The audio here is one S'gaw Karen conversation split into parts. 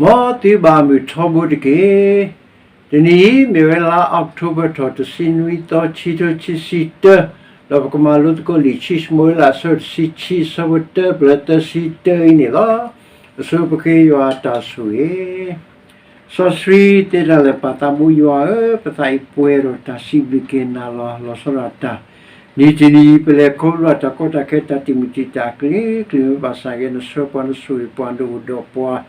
မ်သုဘၣ်မုာ်ထီဘိတက့ၢ်. တနံၤအံၤ မ့ၢ်ဝဲလါအီးကထိဘၢၣ်ထီၣ် တဆံနွံသီ ခံထိခံဆံတၢ, ဒီးပကမၤလိသကိးလံာ်ခံၡမူၤအ့လး အဆၢတဆံခံ အဆၢဖိတၢ ပလၢသၢဆံတၢအံၤန့ၣ်လီၤ. အဆိပဃ့ယွၤအတၢ်ဆိၣ်ဂ့ၤ စီဆှံသ့တၢ်လၢာ် ပၢ်သးဘိယွၤဧၢ, ပသးအံၤပှဲၤဒီးတၢ်စံးဘျုးက့ၤနၤလီၤ. လီၤဆီဒၣ်တၢ် နံၤတနံၤအံၤ ပလဲၤခီဖျိတၢ်ကီတၢ်ခဲ တၢ်တံာ်မုၢ်တံာ်တာ် အကလုာ်ကလုာ် မ့ၢ်ဘၣ်ဆၣ်ဂ့ၤ နဆှၢပှၤ နဆိၣ်ဂ့ၤပှၤ နအိၣ်ဒီးပှၤ,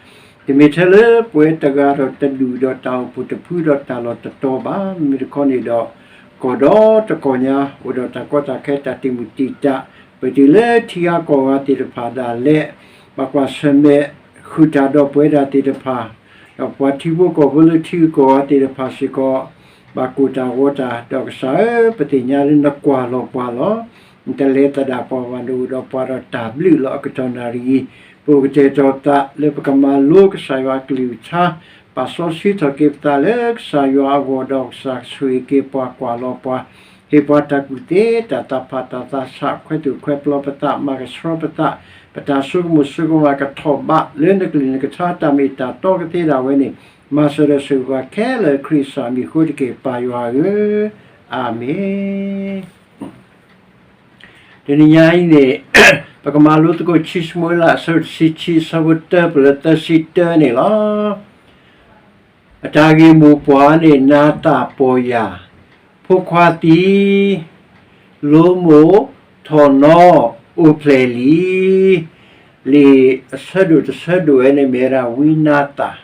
တမ့ၢ်ထဲလၢပဝဲတဂၤဒီးတဒူၣ်ဒီးတၢ်အိၣ်ဖှိၣ်တဖုဒီးတၢ်လီၢ်တတီၤဘၣ်. မ့မ့ၢ်တခီန့ၣ်ဒီး ကီၢ်ဒီတကီၢ်ညါ အိၣ်ဒီးတၢ်ကီတၢ်ခဲ တၢ်တံာ်မုၢ်တံာ်တာ်, ပတုၤလၢထံဂၤကီၢ်ဂၤသ့ၣ်တဖၣ်ဒၣ်လဲာ် ဘၣ်ကွၢ်ဆၢၣ်မဲာ်ဃုာ်တၢ်ဒီးပဝဲဒၣ်သ့ၣ်တဖၣ်, ဒီးပှၤထံဖိကီၢ်ဖိလၢထံဂၤကီၢ်ဂၤသ့ၣ်တဖၣ်စ့ၢ်ကီး ဘၣ်ကိၢ်တၢ်ဂီၤတၢ်, ဒီးကစၢ်ဧၢ, ပသ့ၣ်ညါလၢနကွၢ်လီၤပှၤလီၤ. နတလဲၤသဒၣ်ပှၤဘၣ်, နအိၣ်ဒီးပှၤဒီးတၢ်ဘျုးလီၤ. အကတီၢ်နၣ်ရံၣ်အံၤ ပအိၣ်ကတဲာ်ကတီၤပသးလၢပကမၤလိကစၢ်ယွၤအကလုၢ်ကထါ, ပာ်စီဆှံထီၣ်က့ၤပသးလၢကစၢ်ယွၤအဂီၢ်, ဒီးကစၢ်ဆိၣ်ဂ့ၤက့ၤပှၤ ကွၢ်လီၤပှၤ, ဟ့ၣ်ပှၤတၢ်ကူၣ်သ့, တၢ်သးဖးတၢ်သးဆး, ခွဲးသူၣ်ခွဲးပျီပသး, မၤကဆှီပသး, ပတၢ်ဆိကမိၣ်ဆိကမးကထီၣ်ဘးလၢနကလုၢ်နကထါ တၢ်မ့ၢ်တၢ်တီကသ့ဒၣ်ဝဲန့ၣ်, မၤစၢၤဒီးဆိၣ်ဂ့ၤပှၤခဲလၢာ် ခရံာ်ကစၢ်မံၤအဃိတက့ၢ် ပၢ်ယွၤဧၢ, အၤမ့ၣ်. တနံၤညါအံၤန့ၣ် ပကမၤလိသကိးခံၡမူၤအ့လး အဆၢတဆံခံ အဆၢဖိတၢ ပလၢသၢဆံတၢန့ၣ်လီၤ. အတၢ်ဂ့ၢ်မိၢ်ပှၢ်န့ၣ် နၤသၣ်ပီၢ်ယၢ်, ဖိခွါသံ, လိမိၢ်ထီၣ်နီ အိၣ်ဖျဲၣ်လံ. လံာ်အဆၢဒိၣ်တဆၢဒိၣ်ဝဲန့ၣ် မ့ၢ်ဝဲဒၣ်ဝံနၤသၣ်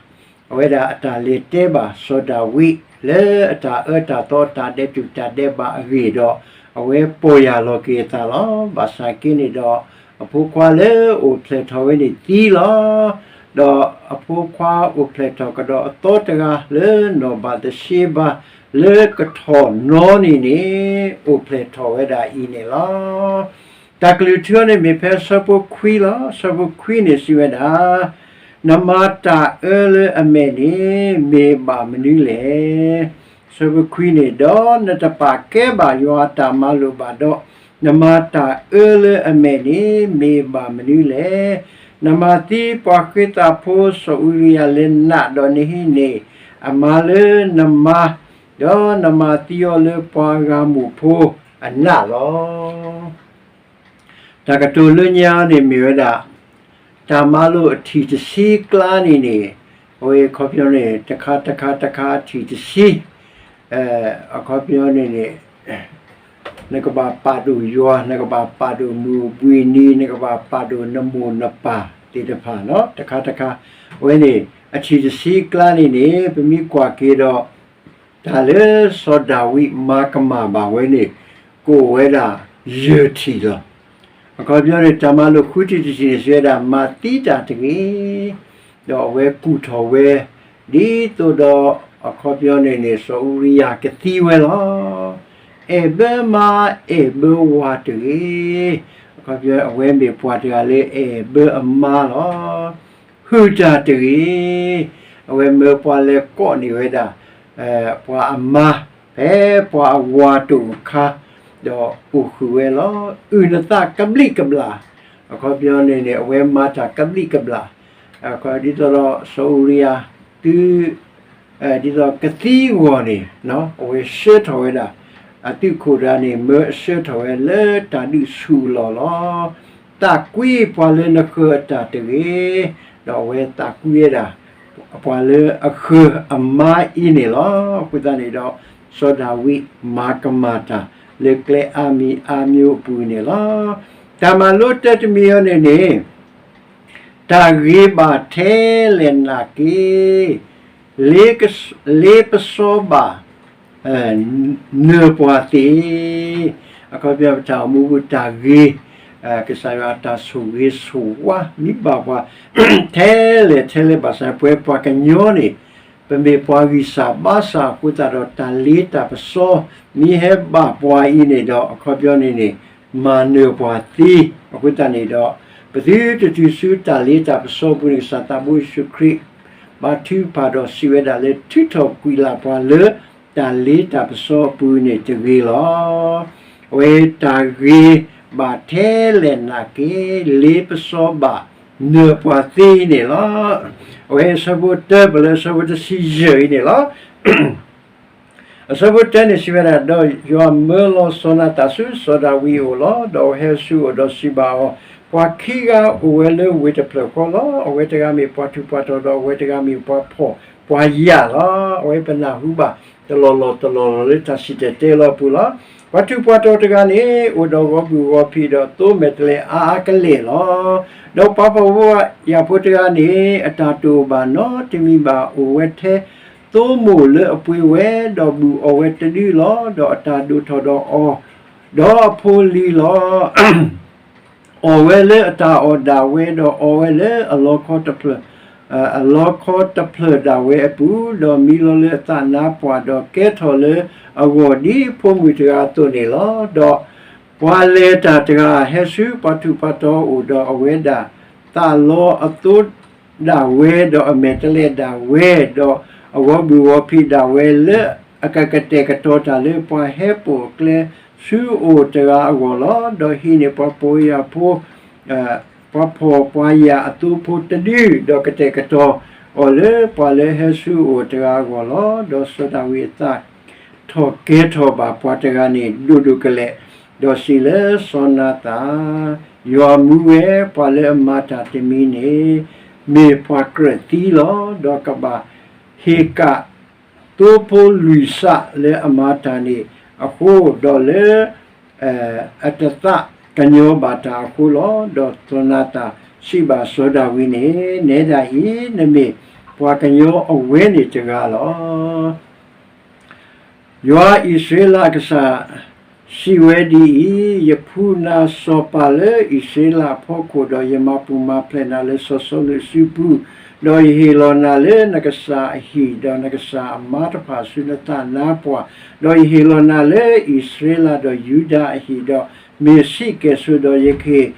အဝဲဒၣ်အတၢ်လဲၤတဲဘၣ်စီၤဒၤဝံး လၢအတၢ်အၢတၢ်သီ အတၢ်ဒဲးတူၢ်တၢ်ဒဲးဘးအဂ့ၢ်ဒီး အဝဲပီၢ်ယၢ်လီၤက့ၤအသးလီၤ. ဘၣ်ဆၣ်က့န့ၣ်ဒီး အဖိခွါလၢအိၣ်ဖျဲၣ်ထီၣ်ဝဲန့ၣ်သံလီၤ. ဒီးအဖိခွါအိၣ်ဖျဲၣ်ထီၣ်ကဒီးအသီတဂၤလၢနီၢ်ဘၤသရှ့ဘၤ လၢကထီၣ်နီန့ၣ်န့ၣ် အိၣ်ဖျဲၣ်ထီၣ်ဝဲဒၣ်အံၤန့ၣ်လီၤ. တၢ်ကလုၢ်ထူန့ၣ်မ့ၢ်ဖဲဆၢဖိခွံလီၤ. ဆၢဖိခွံန့ၣ်စံးဝဲဒၣ်, နမၤတၢ်အၢလၢအမဲာ်န့ၣ် မ့ၢ်ဘၣ်မနုၤလဲၣ်. ဆၢဖိခွံန့ၣ်, ဒီးနတပာ်ကဲဘၣ်ယွၤအတၢ်မၤလိာ်ဘၣ်ဒီး, နမၤတၢ်အၢလၢအမဲာ်န့ၣ် မ့ၢ်ဘၣ်မနုၤလဲၣ်. နမၤသံပှၤဃ့သးဖိစီၤအူရံယၤလၢနးဒီးနဟံးန့ၢ်အမါလၢနမါ, ဒီးနမၤသံအီၤလၢပှၤဂၤမိၢ်ဖိအနးလီၤ. တၢ်ကတိၤလၢညါန့ၣ်မ့ၢ်ဝဲဒၣ် တၢ်မၤလိာ်အထံၣ်တဆံကျါန့ၣ်န့ၣ်, အဝဲအခီပညီန့ၣ် တခါတခါတခါအထံၣ်တဆံ, အခီပညီန့ၣ်န့ၣ် နကဘၣ်ပာ်ဒိၣ်ယွၤ, နကဘၣ်ပာ်ဒိၣ်မုၢ်ဘှံးနံၤ, နကဘၣ်ပာ်ဒိၣ်နမိၢ်နပၢ်သ့ၣ်တဖၣ်နီၤ, တခါတခါ, အဝဲန့ၣ် အထံၣ်တဆံကျါန့ၣ်န့ၣ် ပမ့ၢ်ကွၢ်က့ၤဒီး တၢ်လၢစီၤဒၤဝံးမၤကမၣ်ဘၣ်ဝဲန့ၣ် ကအိၣ်ဝဲဒၣ်ယဲၢ်ထံၣ်လီၤ. အခီပညီန့ၣ် တၢ်မၤလိာ်ဃုထံၣ်တထံၣ်န့ၣ် စံးဝဲဒၣ် မၤသံတၢ်တဂ့ၤ, ဒီးအဝဲကူၣ်ထီၣ်ဝဲ, ဒ်သိးဒီး အခီပညီန့ၣ်န့ၣ် စီၤအူရံယၤကသံဝဲလီၤ. အဲၣ်ဘၢမါ အဲၣ်ဘၢဝၤတဂ့ၤ, အခီပညီ အဝဲမ့ၢ်ပှၤတဂၤလၢအဲၣ်ဘၢအမါလီၤ. ဟုၣ်တၢ်တဂ့ၤ, အဝဲမၢပှၤလဲၤကိးန့ၢ်ဝဲဒၣ် ပှၤအမါ ဖဲပှၤအဝၤတအိၣ်အခါ, ဒီးအိၣ်ဃုာ်ဝဲလီၤ. အုၣ်နသးကဘျံးကဘျၣ်, အခီပညီန့ၣ်န့ၣ် အဝဲမၤတၢ်ကဘျံးကဘျၣ်, ဒ်သိးဒီးစီၤအူရံယၤ သု ဒ်သိးကသံအဂီၢ်န့ၣ် အဝဲဆှၢထီၣ်ဝဲဒၣ် အသုးခိၣ်တဂၤန့ၣ် မၢအဆှၢထီၣ်ဝဲလၢတၢ်ဒုးဆူၣ်အလီၢ်လီၤ. သးကွံပှၤလၢနဃၢၤအတၢ်တဂ့ၤ, ဒီးအဝဲသးကွံဝဲဒၣ် ပှၤလၢအဃၢၤအမါအံၤန့ၣ်လီၤ. အဃိသတးန့ၣ်ဒီး စီၤဒၤဝံးမၤကမၣ်တၢ်လၢကျဲအါမံၤအါမျိုးအပူၤန့ၣ်လီၤ. တၢ်မၤလိတၢတမံၤအံၤန့ၣ်န့ၣ် တၢ်ဂ့ၤဘၣ်ထဲလဲၣ်နာ်က့ လ့ပစီဘၣ် နၢၤပှၤသ့, အခီပညီပတၢ်အိၣ်မူပူၤတၢ်ဂ့ၤ, ကစၢ်ယွၤအတၢ်ဆိၣ်ဂ့ၤဆိၣ်ဝါ မ့ၢ်ဘၣ်ပှၤ ထဲလဲၣ်ထဲလဲၣ်ဘၣ်ဆၣ် ပဝဲပှၤကညီန့ၣ် ပမ့ၢ်ပှၤဂံၢ်စၢ်ဘါစၢ်အဃိသတးဒီး တၢ်လ့တၢ်ပစီ မ့ၢ်ဟဲဘၣ်ပှၤအံၤန့ၣ်ဒီး အခီပညီန့ၣ်န့ၣ် မၤနၢၤပှၤသ့, အဃိသတးန့ၣ်ဒီး ပသုတတုၤဆူတၢ်လ့တၢ်ပစီအပူၤန့ၣ် ကစၢ်သးဘိယ့ၣ်ၡူးခရံာ် ဘါထုကဖၣ်ဒီးစံးဝဲဒၣ်လၢ ထုးထီၣ်ကွံာ်လၢ်ပှၤလၢ တၢ်လ့တၢ်ပစီအပူၤန့ၣ်တဂ့ၤလီၤ. အဝဲတၢ်ဂ့ၤဘၣ်ထဲလဲၣ်နာ်က့ လ့ပစီဘၣ်နၢၤပှၤသ့န့ၣ်လီၤ. အဝဲအဆၢဖိတၢ ပလၢအဆၢဖိတဆံယဲၢ်အံၤန့ၣ်လီၤ. အဆၢဖိတၢန့ၣ်စံးဝဲဒၣ်, ဒီးယွၤမၢလီၤစီၤနၤသၣ်ဆူစီၤဒၤဝံးအအိၣ်လီၤ. ဒီးဟဲဆူအအိၣ်ဒီးစံးဘၣ်အီၤ, ပှၤခံဂၤအိၣ်ဝဲလၢဝ့ၢ်တဖျၢၣ်ဃီလီၤ. အဝဲတဂၤမ့ၢ်ပှၤထူးပှၤတီၤ ဒီးအဝဲတဂၤမ့ၢ်ပှၤဖှီၣ်ပှၤယာ်လီၤ. အဝဲပနၢ်ဟူဘၣ် တလီၢ်လီၢ်တလီၢ်လီၢ်လၢတၢ်စံၣ်တဲၤတဲလီၤအပူၤလီၤ. ပှၤထူးပှၤတီၤတဂၤန့ၣ် အိၣ်ဒီးဂီၤဘုၣ်ဂီၤဖံးဒီးသိမဲာ်တဲးလဲးအါအါကလဲာ်လီၤ. ဒီးပှၤဖှီၣ်ဖိယာ်ဖိတဂၤန့ၣ် အတၢ်တအိၣ်ဘၣ်နီတမံၤဘၣ်, အိၣ်ဝဲထဲသိမိၢ်လၢအပှ့ၤဝဲ, ဒီးဘုၣ်အီၣ်ဝဲတဒုလီၤ. ဒီးအတၢ်ဒိၣ်ထီၣ်ဒီးအီၤ, ဒီးအဖိလံၤလီၤ. အီၣ်ဝဲလၢအတၢ်အီၣ်ဒၣ်ဝဲ, ဒီးအီဝဲလၢအလီခီတဖျၢၣ်, အလီခီတဖျၢၣ်ဒၣ်ဝဲအပူၤ, ဒီးမံလီၤလၢအသးနါပှၢ်, ဒီးကဲထီၣ်လၢအဂီၢ်ဒ်ဖိမုၣ်တဂၤအသိးန့ၣ်လီၤ. ဒီးပှၤလဲၤတၢ်တဂၤဟဲဆူပှၤထူးပှၤတီၤအအိၣ်, ဒီးအဝဲဒၣ်သးလီအသိဒၣ်ဝဲ, ဒီးအမဲာ်တဲးလဲးဒၣ်ဝဲ, ဒီးအဂီၤဘုၣ်ဂီၤဖံးဒၣ်ဝဲလၢအကကတဲာ်ကတီၤတၢ်လၢပှၤဟဲပိာ်အကျဲဆူအအိၣ်တဂၤအဂီၢ်လီၤ. ဒီးဟံးန့ၢ်ပှၤဖှီၣ်ယာ်ဖိ ပှၤဖှီၣ်ပှၤယာ်အသိဖိတဒု, ဒီးကတဲာ်ကတီၤအီၤလၢပှၤလၢဟဲဆူအအိၣ်တဂၤအဂီၢ်လီၤ. ဒီးစီၤဒၤဝံးအသးထီၣ်ကဲထီၣ်ဘၣ်ပှၤတဂၤန့ၣ်ဒိၣ်ဒိၣ်ကလဲာ်, ဒီးစံးလၢစီၤနၤသၣ်, ယွၤမူဝဲ, ပှၤလၢအမၤတၢ်တမံၤန့ၣ် မ့ၢ်ပှၤကြၢးသံလီၤ. ဒီးကဘၣ်ဟ့ၣ်ကၣ်သိဖိလွံၢ်စးလၢအမၤတၢ်န့ၣ်အဃိ, ဒီးလၢ အတသးကညီၤဘၣ်တၢ်အဃိလီၤ. ဒီးစီၤနၤသၣ်စံးဘၣ်စီၤဒၤဝံးန့ၣ်, နဲဒၣ်အံၤ နမ့ၢ်ပှၤကညီအဝဲန့ၣ်တဂၤလီၤ. ယွၤအံၣ်စရ့လးအကစၢ်စံးဝဲဒ်အံၤ, ယဖှူနၤစီၤပၤလၢအံၣ်စရ့လးအဖီခိၣ်, ဒီးယမၤပူၤမၤဖျဲးနၤလၢစီၤစီလူးအစုပူၤ, ဒီးယဟ့ၣ်လီၤနၤလၢနကစၢ်အဟံၣ်, ဒီးနကစၢ်အမါတဖၣ်ဆူနသးနါပှၢ်, ဒီးယဟ့ၣ်လီၤနၤလၢအံၣ်စရ့လးဒီးယူဒၤအဟံၣ်, ဒီးမ့ၢ်စံးကဲၣ်ဆိး, ဒီးယကဟ့ၣ်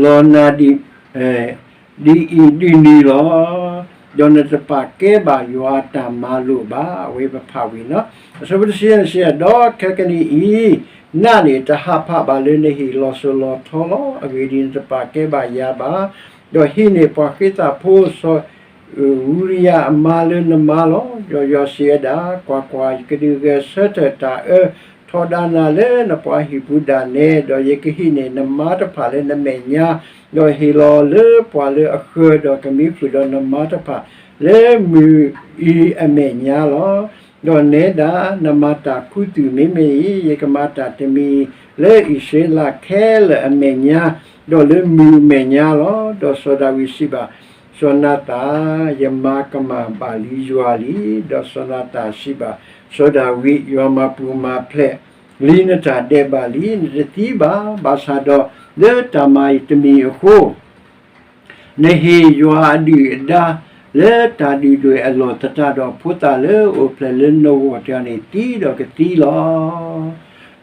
လီၤနၤဒ် ဒ်အံၤဒ်နုၤလီၤ. ဒီးနတပာ်ကဲဘၣ်ယွၤအတၢ်မၤလိာ်ဘၣ်. အဝဲပဖးဝံၤနီၤ. အဆၢဖိတဆံယဲၢ်န့ၣ်စံး, ဒီးခဲကနံၣ်အံၤ နးန့ၣ်တဟးဖးဘၣ်လၢနဟံၣ်လီၤစိၤလီၤထီလီၤ. အဂ့ၢ်ဒ်အံၤ, နတပာ်ကဲဘၣ်ယၤဘၣ်. ဒီးဟံးန့ၢ်ပှၤဃ့သးဖိ စီၤအူရံယၤအမါလၢနမါလီၤ. ဒီးယွၤစံးဝဲဒၣ်, ကွၢ်ကွၢ်, ယကဒုးဂဲၤဆၢထၢၣ်တၢ်အၢထီဒါနၤလၢနပှၤဟံၣ်ပူၤဒၣ်နဲ, ဒီးယကဟံးန့ၢ်နမါတဖၣ်လၢနမဲာ်ညါ, ဒီးဟ့ၣ်လီၤလၢပှၤလၢအဃၢၤ, ဒီးကမံဃုာ်ဒီးနမါတဖၣ်လၢမုၢ်အံၤအမဲာ်ညါလီၤ. ဒီးနဲဒၣ် နမၤတၢ်ခူသူၣ်မ့မ့ၢ်အံၤ, ယကမၤတၢ်တမံၤလၢအံၣ်စရ့လးခဲလၢာ်အမဲာ်ညါ, ဒီးလၢမုၢ်အမဲာ်ညါလီၤ. ဒီးစီၤဒၤဝံးစံးဘၣ်စီၤနၤသၣ်, ယမၤကမၣ်ဘၣ်လံယွၤလံ. ဒီးစီၤနၤသၣ်စံးဘၣ်စီၤဒၤဝံး, ယွၤမၤပူၤမၤဖျဲးလံနတၢ်ဒဲးဘးလံ. နတသံဘၣ်. ဘၣ်ဆၣ်ဒီးလၢတၢ်မၤအံၤတမံၤအဃိ နဟ့ၣ်ယွၤအဒုၣ်အဒါလၢတၢ်ဒုၣ်ဒွဲၣ်အလီၢ်သတးဒီး, ဖိသၣ်လၢအအိၣ်ဖျဲၣ်လၢနဂီၢ်တဂၤန့ၣ်သံဒီးကသံလီၤ.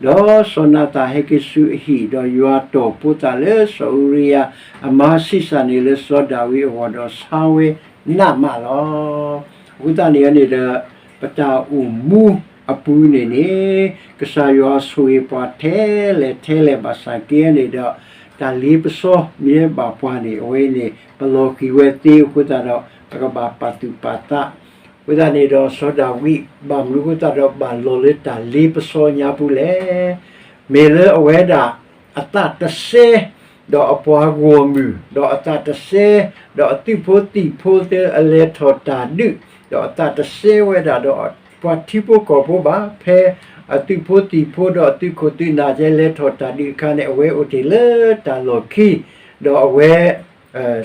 ဒီးစီၤနၤသၣ်ဟဲက့ၤဆူအဟံၣ်, ဒီးယွၤတီၢ်ဖိသၣ်လၢစီၤအူရံယၤအမါဆံးစၢ်န့ၣ်လၢစီၤဒၤဝံးအဂီၢ်, ဒီးဆါဝဲနးမးလီၤ. အဃိသတးန့ၣ်န့ၣ်ဒီး ပတၢ်အိၣ်မူအပူၤန့ၣ်န့ၣ် ကစၢ်ယွၤဆိၣ်ဂ့ၤပှၤထဲလဲၣ်ထဲလဲၣ်ဘၣ်ဆၣ်က့န့ၣ်ဒီး တၢ်လ့ပစီမ့ၢ်ဘၣ်ပှၤန့ၣ် အဝဲန့ၣ် ပလီၤဃံၤဝဲသ့အဃိသတးဒီး ပကဘၣ်ပာ်သူၣ်ပာ်သး အဃိသတးန့ၣ်ဒီး စီၤဒၤဝံး ဘၣ်မနုၤအဃိသတးဒီးဘၣ်လီၤလၢတၢ်လ့ပစီညါပူၤလဲၣ်. မ့ၢ်လၢအဝဲဒၣ်အသးတစဲ ဒီးအပှၤဂီၢ်မုၢ် ဒီးအသးတစဲ ဒီးအသုးဖိသံၣ်ဖိသ့ၣ်အလဲၤထီၣ်တၢ်ဒုး ဒီးအသးတစဲဝဲဒၣ်ဒီးပှၤထံဖိကီၢ်ဖိဘၣ်. ဖဲအသုးဖိသံၣ်ဖိဒီးအသုးခိၣ်သုးနၢ်ကဲလဲၤထီၣ်တၢ်ဒုးအခါန့ၣ် အဝဲအိၣ်တ့ၢ်လၢတၢ်လီၢ်ခံ ဒီးအဝဲ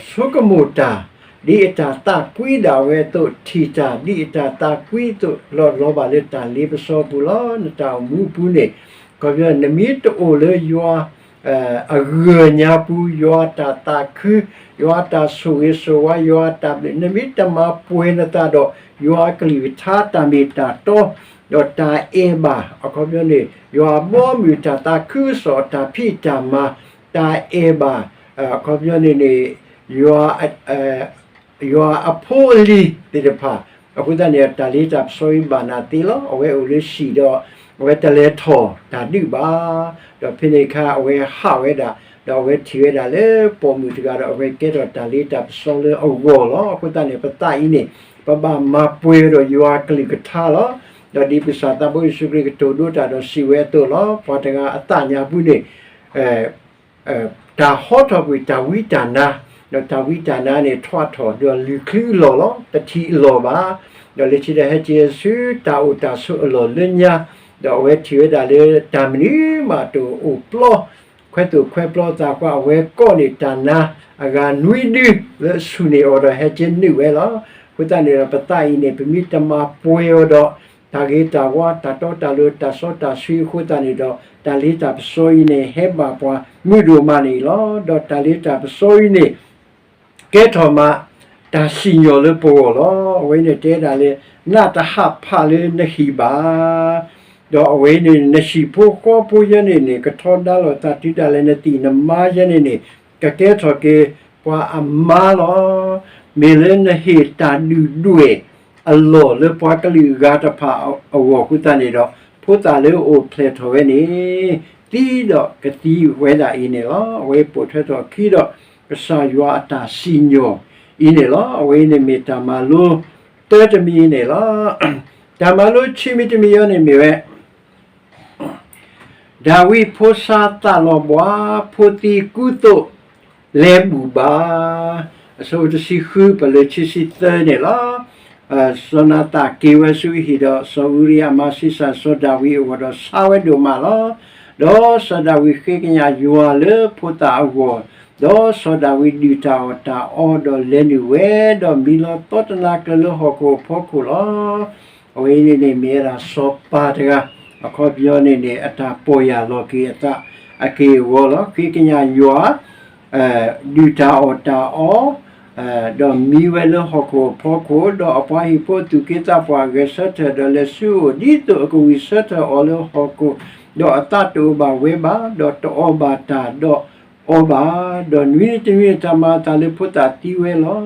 ဆိကမိၣ်တၢ် ဒ်အတၢ်သးကွံဒၣ်ဝဲအသိး ထံၣ်တၢ် ဒ်အတၢ်သးကွံအသိး လီၤလီၤဘၣ်လၢတၢ်လ့ပစီပူၤလီၤ. နတၢ်အိၣ်မူအပူၤန့ၣ် ခီဖျိနမ့ၢ်တအိၣ်လၢယွၤ အဂၢၢ်ညါပူၤ ယွၤအတၢ်သးခု ယွၤအတၢ်ဆိၣ်ဂ့ၤဆိၣ်ဝါ ယွၤအတၢ်ဘျုး နမ့ၢ်တမၤပှဲၤနသးဒီး ယွၤအကလုၢ်ကထါတၢ်မ့ၢ်တၢ်တီ ဒီးတၢ်အဲၣ်ဘၣ် အခီပညီန့ၣ် ယွၤအဘီအမုၢ်တၢ်သးခုကစီၣ် တၢ်ဖံးတၢ်မၤ တၢ်အဲၣ်ဘၣ် အခီပညီန့ၣ်န့ၣ် ယွၤ ယွၤအဖိအလံၤသ့ၣ်တဖၣ် အဃိသတးန့ၣ် တၢ်လ့တၢ်ပစီအံၤဘၣ်နၤသ့လီၤ. အဝဲအိၣ်လၢဟံၣ်ဒီး အဝဲတလဲၤထီၣ်တၢ်ဒုးဘၣ်. ဒီးဖဲန့ၣ်အခါ အဝဲဟးဝဲဒၣ် ဒီးအဝဲထံၣ်ဝဲဒၣ်လၢပိာ်မုၣ်တဂၤဒီး အဝဲကဲထီၣ်တၢ်လ့တၢ်ပစီလၢအဂီၢ်လီၤ. အဃိသတးန့ၣ် ပသးအံၤန့ၣ် ပဘၣ်မၤပှဲၤဒီးယွၤအကလုၢ်ကထါလီၤ. ဒီးဒ်ပကစၢ်သးဘိယ့ၣ်ၡူးခရံာ်ကတိၤဒိတၢ်ဒီးစံးဝဲအသိးလီၤ. ပှၤတဂၤအသးညါပူၤန့ၣ် တၢ်ဟီထီၣ်ကွံာ်တၢ်ဝံတၢ်နါ, ဒီးတၢ်ဝံတၢ်နါန့ၣ် ထီၣ်ထီၣ်ဒီးလုၢ်ချံအလီၢ်လီၤ. တထံၣ်အလီၢ်ဘၣ်. ဒီးလၢခံဒီးဟဲက့ၤဆူတၢ်အိၣ်တၢ်ဆိးအလီၢ်လၢညါ, ဒီးအဝဲထံၣ်ဝဲဒၣ်လၢတၢ်မနုၤမးတအိၣ်ပျီ, ခွဲးသိၣ်ခွဲးပျီသးကွၢ် အဝဲကိးန့ၢ်တၢ်နါအဂၤနွံဒုလၢအဆူၣ်န့ၢ်အီၤဒီးဟဲက့ၤနုာ်ဝဲလီၤ. အဃိသတးန့ၣ်ဒီး ပသးအံၤန့ၣ် ပမ့ၢ်တမၤပှဲၤအီၤဒီး တၢ်ဂ့ၤတၢ်ဝါ တၢ်တီတၢ်လိၤ တၢ်စီတၢ်ဆှံအဃိသတးန့ၣ်ဒီး တၢ်လ့တၢ်ပစီအံၤန့ၣ် ဟဲဘၣ်ပှၤမုာ်ဒိၣ်မးန့ၣ်လီၤ. ဒီးတၢ်လ့တၢ်ပစီအံၤန့ၣ် ကဲထီၣ်မး တၢ်စံၣ်ညီၣ်လၢပဂီၢ်လီၤ. အဝဲန့ၣ်တဲဒၣ်လၢ နတဟးဖးလၢနဟံၣ်ဘၣ်. ဒီးအဝဲန့ၣ် နဟံၣ်ဖိဃီဖိယဲန့ၣ်န့ၣ် ကထီဒါလိာ်သးတုၤဒၣ်လဲာ် နသ့ၣ်နမါယဲန့ၣ်န့ၣ် ကကဲထီၣ်က့ၤပှၤအမါလီၤ. မ့ၢ်လၢနဟ့ၣ်တၢ်ဒုၣ်ဒွဲၣ်အလီၢ်လၢပှၤကလုာ်ဂၤတဖၣ်အဂီၢ် အဃိသတးန့ၣ်ဒီး ဖိသၣ်လၢအအိၣ်ဖျဲၣ်ထီၣ်ဝဲန့ၣ် သံဒီးကသံဝဲဒၣ်အံၤန့ၣ်လီၤ. အဝဲပိာ်ထွဲထီၣ်အခံဒီး ကစၢ်ယွၤအတၢ်စံၣ်ညီၣ်အံၤန့ၣ်လီၤ. အဝဲအံၤန့ၣ်မ့ၢ်တၢ်မၤလိတၢတမံၤန့ၣ်လီၤ. တၢ်မၤလိဆံးမံၤတမံၤအံၤန့ၣ်မ့ၢ်ဝဲ ဒၤဝံးဖိဆါသးလီၤဘှါ, ဖိသံကူသိးလဲၤဘူၣ်ဘါ. အဆၢဖိတဆံဃု ပလၢခံဆံသၢန့ၣ်လီၤ. စီၤနၤသၣ်က့ၤဝဲဆူအဟံၣ်ဒီး စီၤအူရံယၤမၤဆံးစၢ်စီၤဒၤဝံးအဂီၢ်ဒီးဆါဝဲဒိၣ်မးလီၤ. ဒီးစီၤဒၤဝံးဃ့ကညးယွၤလၢဖိသၣ်အဂီၢ်, ဒီးစီၤဒၤဝံးဒုၣ်တၢ်အီၣ်တၢ်အီဒီးလဲၤနုာ်ဝဲ, ဒီးမံလီၤသီတနၤကျၢၤလၢဟီၣ်ခိၣ်အဖီခိၣ်လီၤ. အဝဲအံၤန့ၣ်န့ၣ် မ့ၢ်ဝဲဒၣ်စီၤပၤတဂၤ, အခီပညီန့ၣ်န့ၣ် အတၢ်ပီၢ်ယၢ်လီၤက့ၤအသးအက့ၢ်အဂီၤလီၤ. ဃ့ကညးယွၤ ဒုၣ်တၢ်အီၣ်တၢ်အီ, ဒီးမံဝဲလၢဟီၣ်ခိၣ်အဖီခိၣ်, ဒီးအပှၤဟံၣ်ဖိသူၣ်က့သးပှၢ်ဂဲၤဆၢထၢၣ်ဒီးလဲၤဆူအအိၣ်, ဒ်သိးအကဝံၢ်ဆၢထၢၣ်အီၤလၢဟီၣ်ခိၣ်, ဒီးအသးတအိၣ်ဘၣ်ဝဲဘၣ်, ဒီးတအီၣ်ဘၣ်တၢ်ဒီးအီၤဘၣ်, ဒီးနွံနံၤတနွံတၢ်မၤအသးလၢဖိသၣ်သံဝဲလီ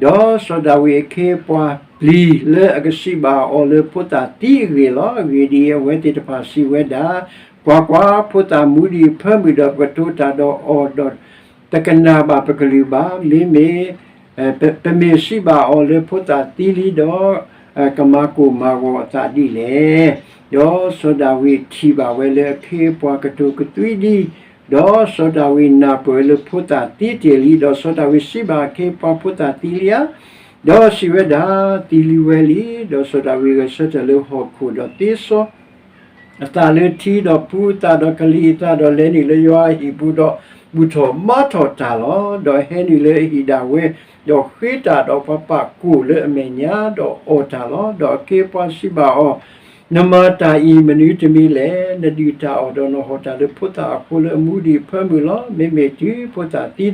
ၤ. ဒီးစီၤဒၤဝံးအခ့အပှၤပျံၤလၢအကစံးဘၣ်အီၤလၢဖိသၣ်သံအဂ့ၢ်လီၤ. အဂ့ၢ်ဒ်အံၤ, အဝဲသ့ၣ်တဖၣ်စံးဝဲဒၣ်, ကွၢ်ကွၢ်, ဖိသၣ်မူဒံးအဖၢမုၢ်ဒီးပကတိၤတၢ်ဒီးအီၤဒီး တကနၣ်ဘၣ်ပကလုၢ်ဘၣ်. မ့မ့ၢ် ပမ့ၢ်စံးဘၣ်အီၤလၢဖိသၣ်သံလံဒီး ကမၤကိၢ်မၤဂီၤအသးဒ်လဲၣ်. ဒီးစီၤဒၤဝံးထံၣ်ဘၣ်ဝဲလၢအခ့အပှၤကတိၤကသွံဒံး, ဒီးစီၤဒၤဝံးနၢ်ပၢၢ်လၢဖိသၣ်သံတ့ၢ်လံ, ဒီးစီၤဒၤဝံးစံးဘၣ်အခ့အပှၤဖိသၣ်သံလံဧါ, ဒီးစံးဝဲဒၣ်, သံလံဝဲလံ. ဒီးစီၤဒၤဝံးဂဲၤဆၢထၢၣ်လၢဟီၣ်ခိၣ်ဒီးသ့စီ အသးလၢထံ, ဒီးပူၤအသးဒီးကလံၤအသးဒီးလဲၤနုာ်လၢယွၤအဟံၣ်ပူၤဒီးဘူၣ်ထီၣ်ဘါထီၣ်တၢ်လီၤ. ဒီးဟဲနုာ်လၢအဟံၣ်ဒၣ်ဝဲ, ဒီးဃ့တၢ်ဒီးပှၤပာ်ကိၣ်လၢအမဲာ်ညါဒီးအီၣ်တၢ်လီၤ. ဒီးအခ့အပှၤစံးဘၣ်အီၤ, နမၤတၢ်အံၤမနုၤတမံၤလဲၣ်. နဒုၣ်တၢ်အီၣ်ဒီးနဟီၣ်တၢ်လၢဖိသၣ်အဃိလၢအမူဒံးအဖၢမုၢ်လီၤ. မ့မ့ၢ်တုၤဖိသၣ်သံဒီး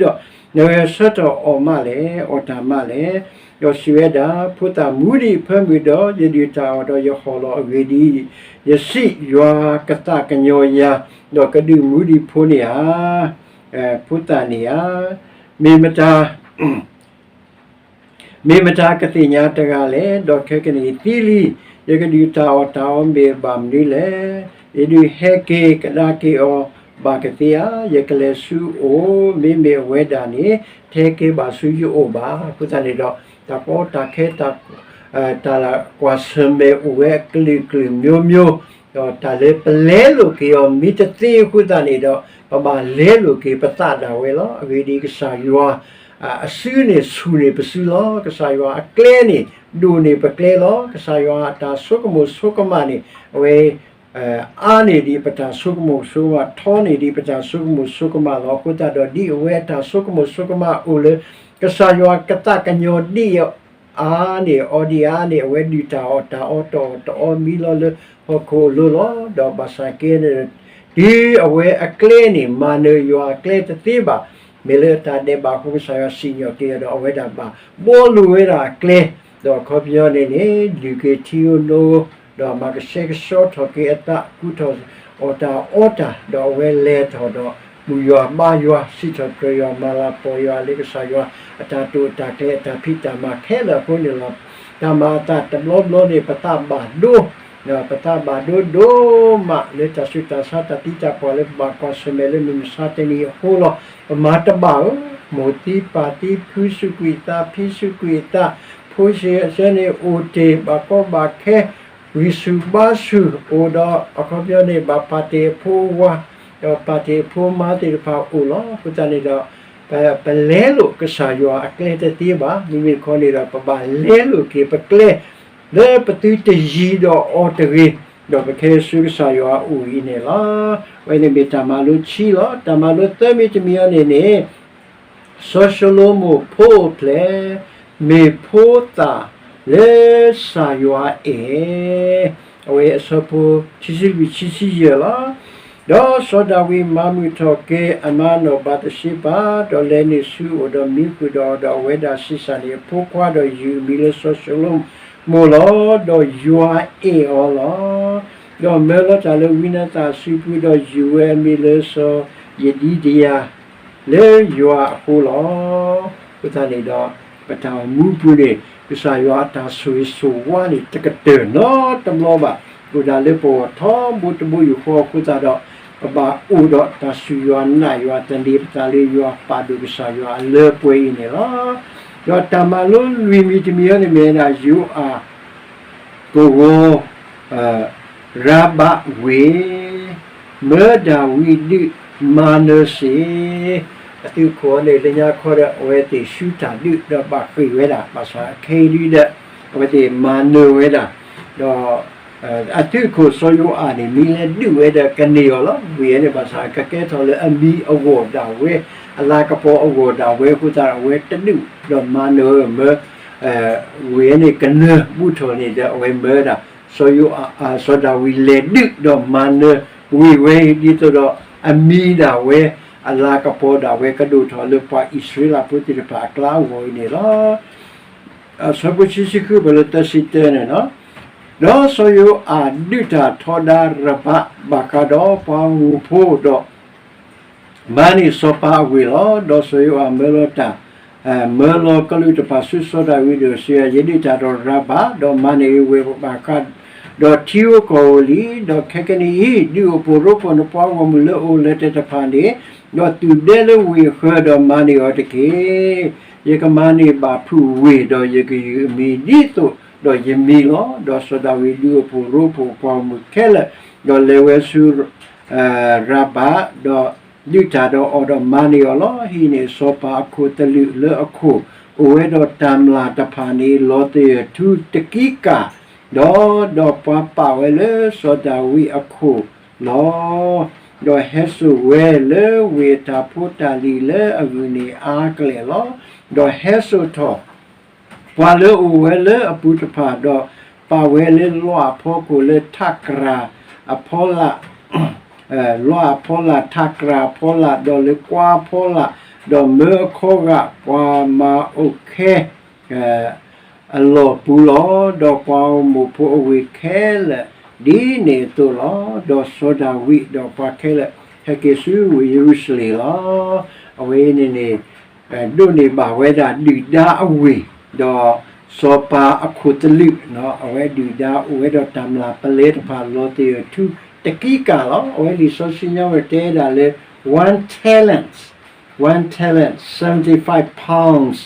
နဂဲၤဆၢထၢၣ်အီၣ်မးလဲၣ်, အီၣ်တၢ်မးလဲၣ်. ဒီးစံးဝဲဒၣ်, ဖိသၣ်မူဒံးအဖၢမုၢ်ဒီး ယဒုၣ်တၢ်အီၣ်ဒီးယဟီၣ်လီၤ. အဂ့ၢ်ဒ်အံၤ, ယစံး, ယွၤကသးကညီၤယၤ, ဒီးကဒုးမူဒံးဖိန့ၣ်ဧါ. ဖိသၣ်န့ၣ်ဧါ. မ့ၢ်မတၤ မ့ၢ်မတၤကသ့ၣ်ညါတဂၤလဲၣ်. ဒီးခဲကနံၣ်အံၤသံလံ, ယကဒုၣ်တၢ်အီၣ်တၢ်အီမ့ၢ်ဘၣ်မနုၤလဲၣ်. ယဒုးဟဲက့ၤကဒါက့ၤအီၤဘၣ်ကသ့ဧါ. ယကလဲၤဆူအအိၣ်, မ့မ့ၢ်အဝဲဒၣ်န့ၣ် ထဲက့ၤဘၣ်ဆူယအိၣ်ဘၣ်. အဃိသတးန့ၣ်ဒီး တၢ်ကီတၢ်ခဲ တၢ်ကွၢ်ဆၢၣ်မဲာ်အိၣ်ဝဲအကလုာ်ကလုာ်မျိုးမျိုး, ဒီးတၢ်လၢပလဲလိာ်က့ၤအီၤမ့ၢ်တသ့အဃိသတးန့ၣ်ဒီး ပဘၣ်လဲလိာ်က့ၤပသးဒၣ်ဝဲလီၤ. အဂ့ၢ်ဒ်အံၤ, ကစၢ်ယွၤအစုန့ၣ်ဆူၣ်န့ၢ်ပစုလီၤ. ကစၢ်ယွၤအကျဲန့ၣ် ဒိၣ်န့ၢ်ပကျဲလီၤ. ကစၢ်ယွၤအတၢ်ဆိကမိၣ်ဆိကမးန့ၣ် အဝဲ အါန့ၢ်ဒံးပတၢ်ဆိကမိၣ်ဆိကမး, ထီန့ၢ်ဒံးပတၢ်ဆိကမိၣ်ဆိကမးလီၤ. အဃိသတးဒီး ဒ်အဝဲအတၢ်ဆိကမိၣ်ဆိကမးအိၣ်လၢ ကစၢ်ယွၤကသးကညီၤဒံးအါန့ၢ်အီၤဒံးအါန့ၢ် အဝဲဒုၣ်တၢ်အီၣ်တၢ်အီ တအီၣ်တအီ မံလီၤလၢဟီၣ်ခိၣ်အလိၤလီၤ. ဒီးဘၣ်ဆၣ်က့န့ၣ် တုၤအဝဲအကျဲန့ၣ် မၤနၢၤယွၤအကျဲတသ့ဘၣ်, မ့ၢ်လၢအတၢ်ဒဲးဘးအဃိ ကစၢ်ယွၤစံၣ်ညီၣ်က့ၤအီၤဒီး အဝဲဒၣ်ဘၣ်ဘှီလိာ်ဝဲဒၣ်အကျဲ, ဒီးအခီပညီန့ၣ်န့ၣ် ဒုးက့ၤထံဧိၤနိဧိၤ, ဒီးမၤကဆှဲကဆှီထီၣ်က့ၤအသး ကူထီၣ်အီၣ်တၢ်အီတၢ်, ဒီးအဝဲလဲၤထီၣ်ဒီး ဘူၣ်ယွၤဘါယွၤ စံးထီၣ်ပတြၢၤယွၤ မၤလၤကပီၤယွၤလၢကစၢ်ယွၤ အတၢ်တိာ်အတၢ်ကျဲၤအတၢ်ဖံးတၢ်မၤခဲလၢာ်အဃိန့ၣ်လီၤ. တၢ်မၤအသးတဘျီဘျီန့ၣ် ပသးဘၣ်ဒိ ဒီးပသးဘၣ်ဒိဒိၣ်မးလၢတၢ်ဆူးတၢ်ဆါတၢ်သံတၢ်ပှၢ်လၢပဘၣ်ကွၢ်ဆၢၣ်မဲာ်လၢမုၢ်မဆါတနံၤအဃိလီၤ. ပမၤတဘၣ်ဧၢ, မိၢ်သံပၢ်သံ ဖံစူးကွံာ်သး ဖံစူးကွံာ်သး, ဖိဆံးအစၢန့ၣ်အိၣ်တ့ၢ် ဘၣ်ကီဘၣ်ခဲ ဂံၢ်ဆူၣ်ဘါဆူၣ်အိၣ်ဒီး အခီပညီန့ၣ် ဘၣ်ပာ်တ့ၢ်အဖိအဝၤ ဒီးပာ်တ့ၢ်အဖိမါသ့ၣ်တဖၣ်အိၣ်လီၤ. အဃိသတးန့ၣ်ဒီး ပ ပလဲလိာ်ကစၢ်ယွၤအကျဲတသ့ဘၣ်. မ့မ့ၢ်တခီန့ၣ်ဒီး ပဘၣ်လဲလိာ်က့ၤပကျဲ လၢပသုတယံၤဒီးအီၤတဂ့ၤ, ဒီးပကဟဲဆူကစၢ်ယွၤအအိၣ်အံၤန့ၣ်လီၤ. အဝဲန့ၣ်မ့ၢ်တၢ်မၤလိခံလီၤ. တၢ်မၤလိသၢမံၤတမံၤအံၤန့ၣ်န့ၣ် စီၤၡလိၤမိၣ်ဖိအိၣ်ဖျဲၣ် မ့ၢ်ဖိသၣ်လၢကစၢ်ယွၤအဲၣ်, အဝဲအဆၢဖိခံဆံလွံၢ် ခံဆံယဲၢ်လီၤ. ဒီးစီၤဒၤဝံးမၤမုာ်ထီၣ်က့ၤအမါနီၢ်ဘၤသရှ့ဘၤ, ဒီးလဲၤနုာ်ဆူအအိၣ်ဒီးမံဃုာ်ဒီးအီၤ, ဒီးအဝဲဒၣ်ဆံးစၢ်န့ၢ်အဖိခွါ, ဒီးယုၢ်အမံၤလၢစီၤၡလိၤမိၣ်လီၤ. ဒီးယွၤအဲၣ်အီၤလီၤ. ဒီးမၢလီၤတၢ်လၢဝံနၤသၣ်အစုပူၤ, ဒီးယုၢ်ဝဲအမံၤလၢစီၤယဒံဒယၤ လၢယွၤအဃိလီၤ. အဃိသတးန့ၣ်ဒီး ပတၢ်အိၣ်မူပူၤန့ၣ် ကစၢ်ယွၤအတၢ်ဆိၣ်ဂ့ၤဆိၣ်ဝါန့ၣ် တကတၢၢ်နီတဘျီဘၣ်. အိၣ်ဒၣ်လၢပဂီၢ်ထီဘိတဘိယူၢ်ဃီအဃိသတးဒီး ပဘၣ်အိၣ်ဒီးတၢ်စူၢ်ယွၤနာ်ယွၤ သန့ၤပသးလၢယွၤ ပာ်ဒိၣ်ကစၢ်ယွၤအလၢပှဲၤအံၤန့ၣ်လီၤ. ဒီးတၢ်မၤလိလွံၢ်မံၤတမံၤအံၤန့ၣ်မ့ၢ်ဝဲဒၣ် ယိၤအၣ် ကဝီၤ ရၤဘးဝ့ၢ်, မၢဒၤဝံးဒုး မၤနၢၤစ့ၢ်, အသုးခိၣ်န့ၣ် လၢညါခီဒီး အဝဲသ့ၣ်ဆူတၢ်ဒုး ဒီးဘၣ်ဃ့ၢ်ဝဲဒၣ် ဘၣ်ဆၣ်ခဲအံၤဒုးဒီး အဝဲသ့ၣ်မၤနၢၤဝဲဒၣ်, ဒီး အသုးခိၣ်စီၤယိၤအၣ်န့ၣ် မ့ၢ်လဲၤဒုးဝဲဒီးကန့ၢ်အီၤလီၤ. ဝ့ၢ်အံၤန့ၣ် ဘၣ်ဆၣ်ကကဲထီၣ်လၢအမံၤအဂီၢ်ဒၣ်ဝဲ, အလၤကပီၤအဂီၢ်ဒၣ်ဝဲအဃိသတးဒီး အဝဲတဒုး ဒီးမၤနၢၤမၢ ဝ့ၢ်အံၤန့ၣ်ကနၢၤဘူးထီၣ်န့ၣ်ဒီး အဝဲမၢဒၣ် စီၤယိၤအၤ စီၤဒၤဝံးလဲၤဒုးဒီးမၤနၢၤဝ့ၢ်ဝဲအံၤ ဒ်သိးဒီးအမံၤဒၣ်ဝဲ အလၤကပီၤဒၣ်ဝဲကဒိၣ်ထီၣ်လၢပှၤအံၣ်စရ့လးဖိသ့ၣ်တဖၣ်အကျါအဂီၢ်အံၤန့ၣ်လီၤ. အဆၢဖိဆံဆံဃု ပလၢသၢဆံတၢန့ၣ်လီၤ. ဒီးစီၤယိၤအၤဒုးတၢ်ထီဒါရၤဘးဘၣ်ဃးဒီးပှၤဂီၢ်မုၢ်ဖိဒီး မၤန့ၢ်စီၤပၤအဝ့ၢ်လီၤ. ဒီးစီၤယိၤအၤမၢလီၤတၢ်, မၢလီၤကလူးတဖၣ်ဆူစီၤဒၤဝံးဒီးစံး, ယဒုးတၢ်ဒီးရၤဘး, ဒီးမၤန့ၢ်အဝ့ၢ်ဘၣ်ဃး, ဒီးထံဧိၤကီၢ်ဧိၤလံ. ဒီးခဲကနံၣ်အံၤ ဒုးအိၣ်ဖှိၣ်ရိဖှိၣ်နပှၤဂီၢ်မုၢ်လၢအိၣ်လၢတဲာ်တဖၣ်န့ၣ်, ဒီးသူၣ်ဒဲလၢဝ့ၢ်အဃၢၤ, ဒီးမၤန့ၢ်အီၤတက့ၢ်. ယကမၤန့ၢ်ဘၣ်ဖုးဝ့ၢ်, ဒီးယကယုၢ်အမံၤဒ်သိးဒီးယမံၤလီၤ. ဒီးစီၤဒၤဝံးဒုးအိၣ်ဖှိၣ်ရိဖှိၣ်ပှၤဂီၢ်မုၢ်ခဲလၢာ်, ဒီးလဲၤဝဲဆူ ရၤဘး, ဒီးဒုးတၢ်ဒီးအီၤဒီးမၤန့ၢ်အီၤလီၤ. ဟံးန့ၢ်စီၤပၤအခိၣ်သလုးလၢအခိၣ် အိၣ်ဝဲဒီးတၢ်မျၢ်တဖၣ်န့ၣ် လီၤသယၢၢ်ထူတကံကၢ်, ဒီး ဒီးပှၤပာ်ဝဲလၢစီၤဒၤဝံးအခိၣ်လီၤ. ဒီးဟဲစိာ်ဝဲလၢဝ့ၢ်အတၢ်ဖိတၢ်လံၤလၢအဂုာ်န့ၣ်အါကလဲာ်လီၤ. ဒီးဟဲစိာ်ထီၣ် ပှၤလၢအအိၣ်ဝဲလၢအပူၤတဖၣ်, ဒီးပာ်ဝဲလၢလီအဖီခိၣ်လၢထးကြၢ်အဖီလာ်, လီအဖီလာ် ထးကြၢ်အဖီလာ်, ဒီးလၢကွါဖီလာ်, ဒီးမၢအခီဂာ်ပှၤမၤအုၣ်ခဲ အလီၢ်ပူၤလီၤ. ဒီးပှၤဂီၢ်မုၢ်ဖိအဝ့ၢ်ခဲလၢာ်ဒ်န့ၣ်အသိးလီၤ. ဒီးစီၤဒၤဝံးဒီးပှၤခဲလၢာ်ဟဲက့ၤဆူဝ့ၢ်ယရူၤၡလ့ၣ်လီၤ. အဝဲအံၤန့ၣ်န့ၣ် ဒိးန့ၢ်ဘၣ်ဝဲဒၣ်ဒုၣ်ဒါအဝ့ၢ်, ဒီးစီၤပၤအခိၣ်သလုး, အဝဲဒုၣ်ဒါအိၣ်ဝဲဒီးတၢ်မျၢ်ပလဲတဖၣ်လီၤသယၢၢ်ထူတကံကၢ်လီၤ. အဝဲလံာ်စီဆှံညါဝဲတဲဒၣ်လၢ one talent, one talent, seventy five pounds,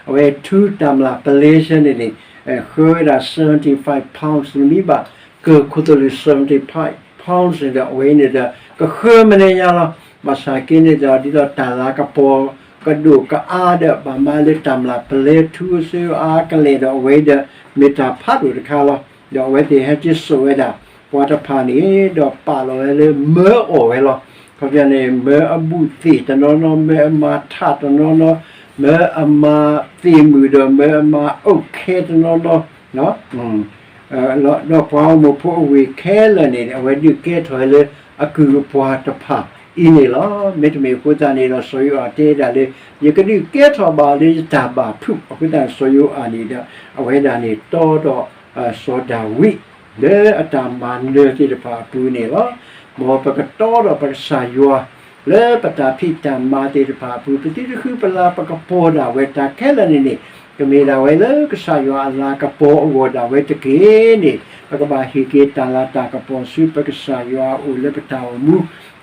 အဝဲထူတၢ်မျၢ်ပလဲဆဲန့ၣ်န့ၣ် ဃၢဝဲဒၣ် seventy five pounds, နမ့ၢ်ဘၣ်ကၢၢ်ခိၣ်သလုး seventy five pounds န့ၣ်ဒီး အဝဲန့ၣ်ဒီး ကဃၢမနုၤညါလီၤ. ဘၣ်ဆၣ်က့န့ၣ်ဒီး ဒ်သိးတၢ်လၤကပီၤကဒိၣ်ကအါဒီး ဘၣ်မၤလၢတၢ်မျၢ်ပလဲထူအစ့အါကလဲာ်ဒီး အဝဲဒီးမ့ၢ်တၢ်ဖးဒိၣ်တခါလီၤ. ဒီးအဝဲသ့ၣ်ဟဲက့ၤစိာ်ဝဲဒၣ် ပှၤတဖၣ်န့ၣ် ဒီးပာ်လီၤဝဲလၢမၢအီၣ်ဝဲလီၤ. ခီပညီန့ၣ် မၢအဘူၣ်သ့ၣ်တနီၤနီၤ, မၢအမၤထးတနီၤနီၤ, မၢအမၤသ့ၣ်မုၣ်ဒီး မၢအမၤအုၣ်ခဲတနီၤနီၤ, ဒီးပှၤဂီၢ်မုၢ်ဖိအဝ့ၢ်ခဲလၢာ်န့ၣ် အဝဲဒုးကဲထီၣ်ဝဲလၢအကုၢ်အပှၤတဖၣ်အံၤန့ၣ်လီၤ. မ့တမ့ၢ်အဃိသတးန့ၣ်ဒီး စီၤယိၤအၤတဲဒၣ်လၢ ယကဒုးကဲထီၣ်ဘၣ်လၢယတၢ်ဘၣ်ဖုး, အဃိသတးစီၤယိၤအၤန့ၣ်ဒီး အဝဲဒၣ်န့ၣ်တီဒီး စီၤဒၤဝံး လၢအတၢ်မၤနၢၤသ့ၣ်တဖၣ်အပူၤန့ၣ်လီၤ. မ်ပကတီဒီးပကစၢ်ယွၤ လၢပတၢ်ဖံးတၢ်မၤသ့ၣ်တဖၣ်အပူၤ ပသုတဃုပလၤ ပကပီၤဒၣ်ဝဲတၢ်ခဲလၢာ်န့ၣ်န့ၣ် ကမ့ၢ်ဒၣ်ဝဲလၢကစၢ်ယွၤအလၤကပီၤအဂီၢ်ဒၣ်ဝဲတက့ၢ်န့ၣ်, ပကဘၣ်ဟ့ၣ်က့ၤတၢ်လၤတၢ်ကပီၤဆူပကစၢ်ယွၤအအိၣ်လၢပတၢ်အိၣ်မူ,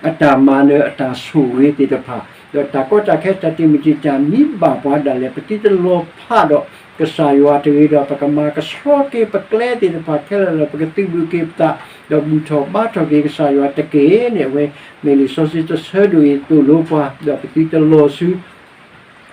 အတၢ်မၤနၢၤအတၢ်ဆိၣ်ဂ့ၤသ့ၣ်တဖၣ်, ဒီးတၢ်ကီတၢ်ခဲတၢ်တံာ်မုၢ်တံာ်တာ်မ့ၢ်ဘၣ်ပှၤဒၣ်လဲာ် ပသုတလီၤဖးဒီးကစၢ်ယွၤတဂ့ၤဒီး ပကမၤကဆှီက့ၤပကျဲသ့ၣ်တဖၣ်ခဲလၢာ်လၢ ပကသုးဘူးက့ၤပသး, ဒီးဘူၣ်ထီၣ်ဘါထီၣ်က့ၤကစၢ်ယွၤတက့ၢ်န့ၣ် အဝဲမ့ၢ်လံာ်စီဆှံတဆၢဒိၣ်အံၤသိၣ်လိပှၤ, ဒီးပသုတလီၤဆူ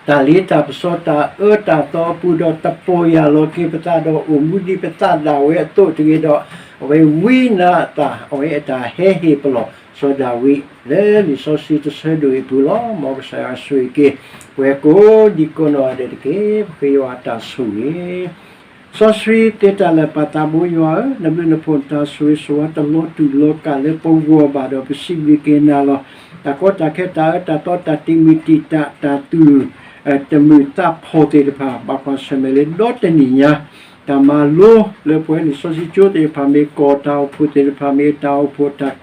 တၢ်လ့တၢ်ပစီတၢ်အၢတၢ်သီအပူၤဒီး တပီၢ်ယၢ်လီၤက့ၤပသးဒီး အိၣ်မူဒ်ပသးဒၣ်ဝဲအသိးတဂ့ၤဒီး, အဝဲဝံနၤအသး အဝဲအတၢ်ဟဲဟ့ၣ်ပလီၢ် စီၤဒၤဝံးလၢလံာ်စီဆှံတဆၢဒိၣ်အံၤအပူၤလီၤ. မ်ကစၢ်ယွၤဆိၣ်ဂ့ၤက့ၤ ပဝဲကိးဒံကိးနီၢ်ဂၤဒဲးတက့ၢ်. ပဃ့ယွၤအတၢ်ဆိၣ်ဂ့ၤ စီဆှံသ့တၢ်လၢာ်ပၢ်သးဘိယွၤဧၢ, နဘျုးနဖှိၣ်နတၢ်ဆိၣ်ဂ့ၤဆိၣ်ဝါတလီၤတူာ်လီၤကာ်လၢပဂီၢ်ဘၣ်ဒီး ပစံးဘျုးက့ၤနၤလီၤ. တၢ်ကီတၢ်ခဲတၢ်အၢတၢ်သီတၢ်တံာ်မုၢ်တံာ်တာ်တၢ်သူၣ် တမုာ်သးဖှီၣ်သ့ၣ်တဖၣ် ဘၣ်ကွၢ်ဆၢၣ်မဲာ်လၢဒီတနံၣ်ညါ, တၢ်မၤလိလၢပဝဲလံာ်စီဆှံကၠိသ့ၣ်တဖၣ် မ့ၢ်ကီၢ်တၢ်အိၣ်ဖှိၣ်သ့ၣ်တဖၣ် မ့ၢ်တၢ်အိၣ်ဖှိၣ်တၢ်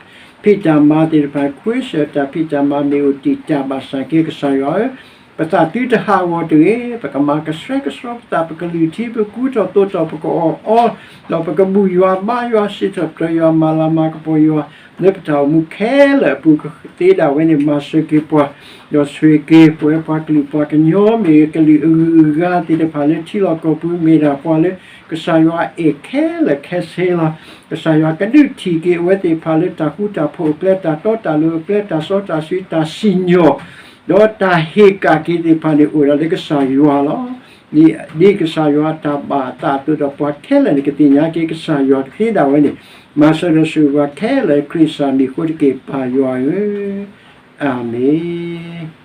ဖံးတၢ်မၤသ့ၣ်တဖၣ် ခွ့စၢၤတၢ်ဖံးတၢ်မၤမ့ၢ်အိၣ်တံာ်တာ်ဘၣ်ဆၣ်က့ ကစၢ်ယွၤဧၢ, ပသးသုတဟးဂီၤတဂ့ၤ, ပကမၤကဆှဲကဆှီပသး ပကလုၢ်ထံပကူထီၣ်သိးထီၣ် ပကအီၣ်အီလီၤပကဘူၣ်ယွၤဘါယွၤစံးထီၣ်ပတြၢၤယွၤမၤလၤမၤကပီၤယွၤ လၢပတၢ်အိၣ်မူခဲလၢာ်အပူၤကသ့ဒၣ်ဝဲန့ၣ် မၤစၢၤက့ၤပှၤ, ဒီးဆိၣ်ဂ့ၤက့ၤပဝဲပှၤကလုာ်ပှၤကညီမ့ၢ်ဂ့ၤ ကလုာ်အဂုၤအဂၤသ့ၣ်တဖၣ်လၢထံလီၢ်ကီၢ်ပူၤမ့ၢ်ဒၣ်ပှၤလၢ ကစၢ်ယွၤအဲၣ်ခဲလၢာ်ခဲဆ့လီၤ. ကစၢ်ယွၤကဒုးထံၣ်က့ၤအဝဲသ့ၣ်တဖၣ်လၢတၢ်ဃူတၢ်ဖိးအကျဲ တၢ်တီတၢ်လိၤအကျဲ တၢ်စီတၢ်ဆှံတၢ်စံၣ်ညီၣ် ဒီးတၢ်ဟ့ၣ်ကၣ်က့ၤသ့ၣ်တဖၣ်န့ၣ် အိၣ်ဒၣ်လၢကစၢ်ယွၤလီၤ. ဒ်ကစၢ်ယွၤအတၢ်ဘၣ်အသးအသိးဒီး ပှၤခဲလၢာ်န့ၣ် ကသ့ၣ်ညါက့ၤကစၢ်ယွၤတသ့ဒၣ်ဝဲန့ၣ်, မၤစၢၤဒီးဆိၣ်ဂ့ၤပှၤခဲလၢာ် ခရံာ်စၢ်မံၤအဃိတက့ၢ် ပၢ်ယွၤဧၢ, အၤမ့ၣ်.